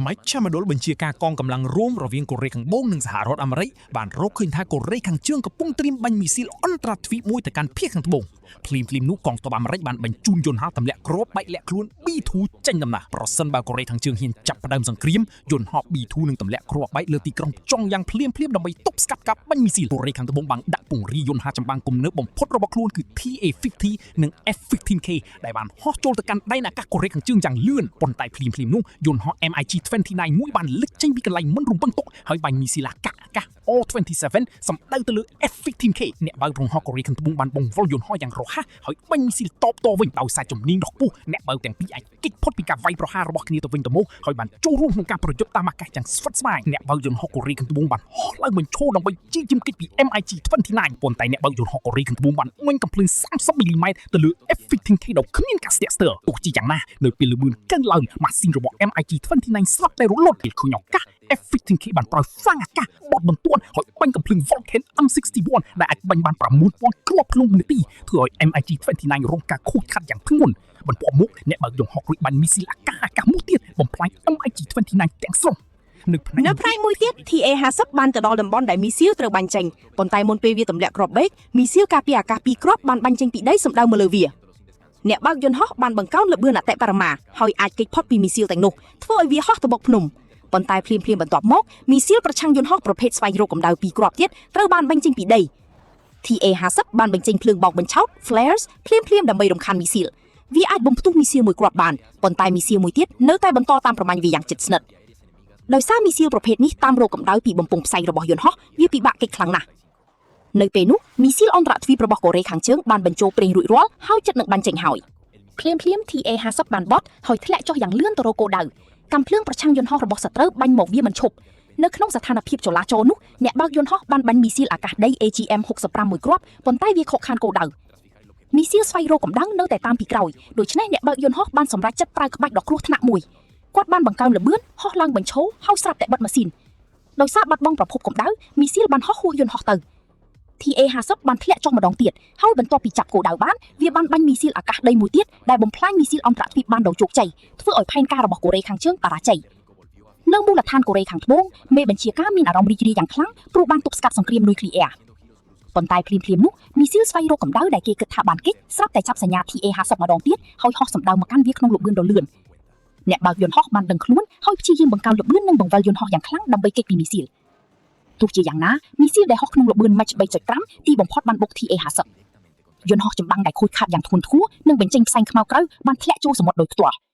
មជ្ឈមណ្ឌលបញ្ជាការកងកម្លាំងរួមរវាងកូរ៉េខាងត្បូងនិងសហរដ្ឋអាមេរិកបានរកឃើញថាកូរ៉េខាងជើងកំពុងត្រៀមបាញ់មីស៊ីលអន្តរទ្វីបមួយទៅកាន់ភាគខាងត្បូងភ្លាមៗនោះកងទ័ពអាមេរិកបានបញ្ជូនយន្តហោះទម្លាក់គ្រាប់បែកលាក់ខ្លួន B2 ចេញដំណើរប្រសិនបើកូរ៉េខាងជើងហ៊ានចាប់ផ្ដើមសង្គ្រាមយន្តហោះ B2 នឹងទម្លាក់គ្រាប់បែកលើទីក្រុងចុងយ៉ាងភ្លាមៗដើម្បីទប់ស្កាត់ការបាញ់មីស៊ីលកូរ៉េខាងត្បូងបានដាក់ពង្រាយយន្តហោះចម្បាំងគំនើបបំផុតរបស់ខ្លួនគឺ TA-50 និង F-15K ដែលបានហោះចូលទៅកាន់ដែនអាកាសកូរ៉េខាងជើងយ៉ាងលឿនប៉ុន្តែភ្លាមៗនោះយន្តហោះ MiG-29 មួយបានលេចចេញពីកន្លែងមិនរំពឹងទុកហើយបាញ់មីស៊ីលអាកាសអាកាស R-27 សម្ដៅទៅលើ F-15K អ្នកបើករងហោះកូរ៉េខាងត្បូងបានបង្វិលយន្តហោះយ៉ាងរហ័សហើយបាញ់មីស៊ីលតបតវិញដោយសារជំនាញដ៏ខ្ពស់អ្នកបើកទាំងពីរអាចគេចផុតពីការវាយប្រហាររបស់គ្នាទៅវិញទៅមកហើយបានចូលរួមក្នុងការប្រយុទ្ធតាមអាកាសយ៉ាងស្វិតស្វាញអ្នកបើកយន្តហោះកូរ៉េខាងត្បូងបានហោះឡើងបញ្ឈរដើម្បីជាយជិះគេចពី MiG-29 ប៉ុន្តែអ្នកបើកយន្តហោះកូរ៉េខាងត្បូងបានបាញ់កាំភ្លើង30មីលីម៉ែត្រទៅលើ F-15K ដោយគ្មានការស្ទាក់ស្ទើរទោះជាយ៉ាងណានៅពេលល្បឿនកើនឡើងម៉ាស៊ីនរបស់ MiG-29 ស្រាប់តែរលត់ពេលឃើញឱកាស F-15K បានប្រើហ្វាំងអាកាសបត់បន្ទាន់ហើយបាញ់កាំភ្លើង Vulcan M61 ដែលអាចបាញ់បាន9000គ្រាប់ក្នុងនាទីធ្វើឲ្យ MiG-29 រងការខូចខាតយ៉ាងធ្ងន់បន្ទាប់មកអ្នកបើកយន្តហោះរួចបាញ់មីស៊ីលអាកាសអាកាសមួយទៀតបំផ្លាញ MiG-29 ទាំងស្រុងនៅផ្នែក នៅផ្នែកមួយទៀត TA-50 បានទៅដល់តំបន់ដែលមីស៊ីលត្រូវបាញ់ចេញប៉ុន្តែមុនពេលវាទម្លាក់គ្រាប់បែកមីស៊ីលការពារអាកាសពីរគ្រាប់បានបាញ់ចេញពីដីសម្ដៅមកលើវាអ្នកបើកយន្តហោះបានបង្កើនល្បឿនអតិបរមាហើយអាចគេចផុតពីមីស៊ីលទាំងនោះធ្វើឲ្យវាហោះទៅបុកភ្នំប៉ុន្តែភ្លាមៗបន្ទាប់មកមីស៊ីលប្រឆាំងយន្តហោះប្រភេទស្វែងរកកម្ដៅពីរគ្រាប់ទៀតត្រូវបានបាញ់ចេញពីដី TA-50 បានបញ្ចេញភ្លើងបោកបញ្ឆោត flares ភ្លាមៗដើម្បីរំខានមីស៊ីលវាអាចបំផ្ទុះមីស៊ីលមួយគ្រាប់បានប៉ុន្តែមីស៊ីលមួយទៀតនៅតែបន្តតាមប្រមាញ់វាយ៉ាងជិតស្និទ្ធដោយសារមីស៊ីលប្រភេទនេះតាមរកកម្ដៅពីបំពង់ផ្សែងរបស់យន្តហោះវាពិបាកគេចខ្លាំងណាស់នៅពេលនោះមីស៊ីលអន្តរទ្វីបរបស់កូរ៉េខាងជើងបានបញ្ចូលប្រេងរួចរាល់ហើយចិត្តនឹងបាញ់ចេញហើយភ្លាមៗ TA-50 បានបត់ហើយធ្លាក់ចុះយ៉ាងលឿនទៅរកគោលដៅកាំភ្លើងប្រឆាំងយន្តហោះរបស់សត្រូវបាញ់មកវាមិនឈប់នៅក្នុងស្ថានភាពចលាចលនោះអ្នកបើកយន្តហោះបានបាញ់មីស៊ីលអាកាសដី AGM 65មួយគ្រាប់ប៉ុន្តែវាខកខានគោលដៅមីស៊ីលស្វែងរកកម្ដៅនៅតែតាមពីក្រោយដូច្នេះអ្នកបើកយន្តហោះបានសម្រេចចិត្តប្រើក្បាច់ដ៏គ្រោះថ្នាក់មួយគាត់បានបង្កើនល្បឿនហោះឡើងបញ្ឈរហើយស្រាប់តែបិទម៉ាស៊ីនដោយសារបាត់បង់ប្រភពកម្ដៅមីស៊ីលបានហោះហួសយន្តហោះទៅ TA-50 បានធ្លាក់ចុះម្ដងទៀតហើយបន្ទាប់ពីចាប់គោលដៅបានវាបានបាញ់មីស៊ីលអាកាសដីមួយទៀតដែលបំផ្លាញមីស៊ីលអន្តរទ្វីបបានដោយជោគជ័យធ្វើឲ្យផែនការរបស់កូរ៉េខាងជើងបរាជ័យនៅមូលដ្ឋានកូរ៉េខាងត្បូងមេបញ្ជាការមានអារម្មណ៍រីករាយយ៉ាងខ្លាំងព្រោះបានទប់ស្កាត់សង្គ្រាមនុយក្លេអ៊ែរប៉ុន្តែភ្លាមៗនោះមីស៊ីលស្វែងរកកម្ដៅដែលគេគិតថាបានគេចស្រាប់តែចាប់សញ្ញា TA-50 ម្ដងទៀតហើយហោះសម្ដៅមកកាន់វាក្នុងល្បឿនដ៏លឿនអ្នកបើកយន្តហោះបានដឹងខ្លួនហើយព្យាយាមបង្កើនល្បឿននិងបង្វិលយន្តហោះយ៉ាងខ្លាំងដើម្បីគេចពីមីស៊ីលទោះជាយ៉ាងណាមីស៊ីលដែលហោះក្នុងល្បឿន Mach 3.5ទីបំផុតបានបុក TA-50 យន្តហោះចម្បាំងដែលខូចខាតយ៉ាងធ្ងន់ធ្ងរនិងបញ្ចេញផ្សែងខ្មៅក្រៅបានធ្លាក់ចូលសមុទ្រដោយផ្ទាល់។